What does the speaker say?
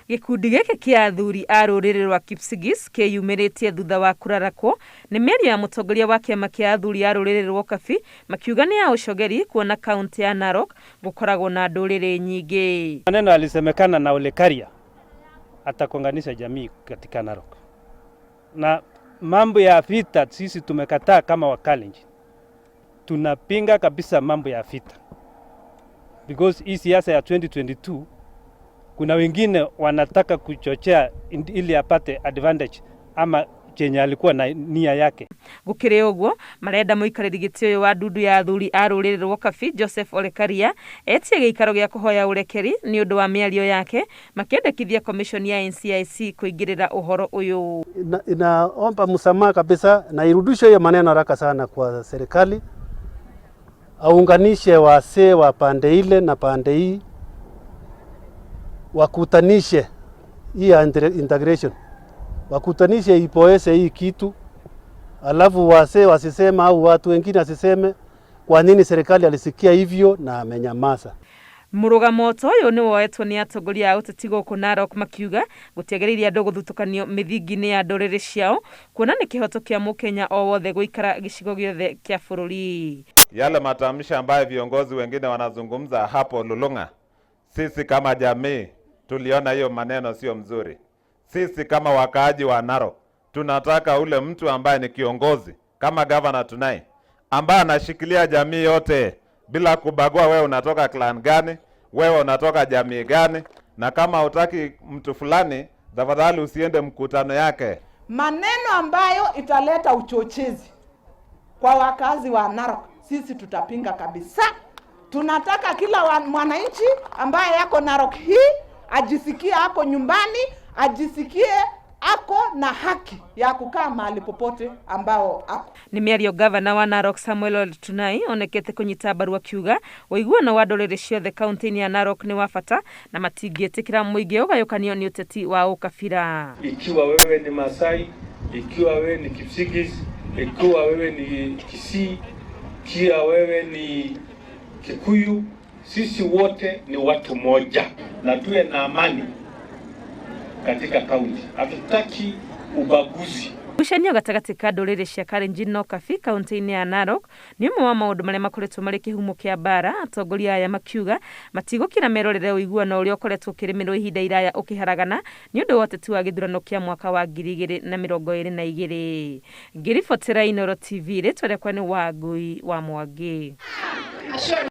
Gĩkundi gĩkĩ kĩa athuri a rũrĩrĩ rwa Kipsigis kĩyumĩrĩtie thutha wa kũrarakwo nĩ mĩario ya mũtongoria wa kĩama kĩa athuri a rũrĩrĩ rwa Ũkabi makiuga nĩ ya ũcogeri kuona kaũntĩ ya Narok gũkoragwo na ndũrĩrĩ nyingĩ. Maneno alisemekana na Ole Karia atakonganisha jamii katika Narok, na mambo ya vita sisi tumekataa kama Wakalenjin, tunapinga kabisa mambo ya vita because hii siasa ya 2022 kuna wengine wanataka kuchochea ili apate advantage ama chenye alikuwa na nia yake. Gũkĩrĩ ũguo, marenda mũikarĩri gĩtĩ ũyũ wa ndundu ya athuri a rũrĩrĩ rwa Ũkabi Joseph Ole Karia etie gĩikaro gĩa kũhoya ũrekeri nĩ ũndũ wa mĩario yake, makĩendekithia commission ya NCIC kũingĩrĩra ũhoro ũyũ. Inaomba msamaha kabisa na irudishe hiyo maneno haraka sana kwa serikali, aunganishe wasee wa pande ile na pande hii, wakutanishe hii integration, wakutanishe ipoese hii kitu, alafu wasee wasiseme au watu wengine wasiseme kwa nini serikali alisikia hivyo na amenyamaza. Mũrũgamo ta ũyũ nĩ woetwo nĩ atongoria a ũteti gũkũ Narok makiuga gũtiagĩrĩire andũ gũthutũkanio mĩthingi-inĩ ya ndũrĩrĩ ciao kuona nĩ kĩhoto kĩa mũkenya o wothe gũikara gĩcigo gĩothe kĩa bũrũri. Yale matamshi ambayo viongozi wengine wanazungumza hapo Lulung'a, sisi kama jamii tuliona hiyo maneno sio mzuri. Sisi kama wakaaji wa Narok tunataka ule mtu ambaye ni kiongozi kama gavana Tunai, ambaye anashikilia jamii yote bila kubagua wewe unatoka clan gani, wewe unatoka jamii gani, na kama hutaki mtu fulani, tafadhali usiende mkutano yake. Maneno ambayo italeta uchochezi kwa wakazi wa Narok, sisi tutapinga kabisa. Tunataka kila mwananchi ambaye yako Narok hii ajisikie ako nyumbani, ajisikie ako na haki ya kukaa mahali popote ambao ako. Nĩ mĩario gavana wa Narok Samuel Ole Tunai onekete kũnyita mbaru akiuga ũiguano wa ndũrĩrĩ ciothe kaunti-inĩ ya Narok nĩ wa bata na matingĩtĩkĩra mũingĩ ũgayũkanio nĩ ũteti wa ũkabira. Ikiwa wewe ni Masai, ikiwa wewe ni Kipsigis, ikiwa wewe ni Kisii, ikiwa wewe ni Kikuyu, sisi wote ni watu moja na tuwe na amani katika kaunti. Hatutaki ubaguzi. Ngucanio gatagatĩ ka ndũrĩrĩ cia Kalenjin na Ũkabi kaunti-inĩ ya Narok nĩ ũmwe wa maũndũ marĩa makoretwo marĩ kĩhumo kĩa mbara, atongoria aya makiuga matigũkira merorere ũiguano ũrĩa ũkoretwo ũkĩrĩmĩrwo ihinda iraya ũkĩharagana nĩ ũndũ wa ũteti wa gĩthurano kĩa mwaka wa 2022. Ngĩribotera Inooro TV, rĩtwa rĩakwa nĩ Wangui wa Mwangi.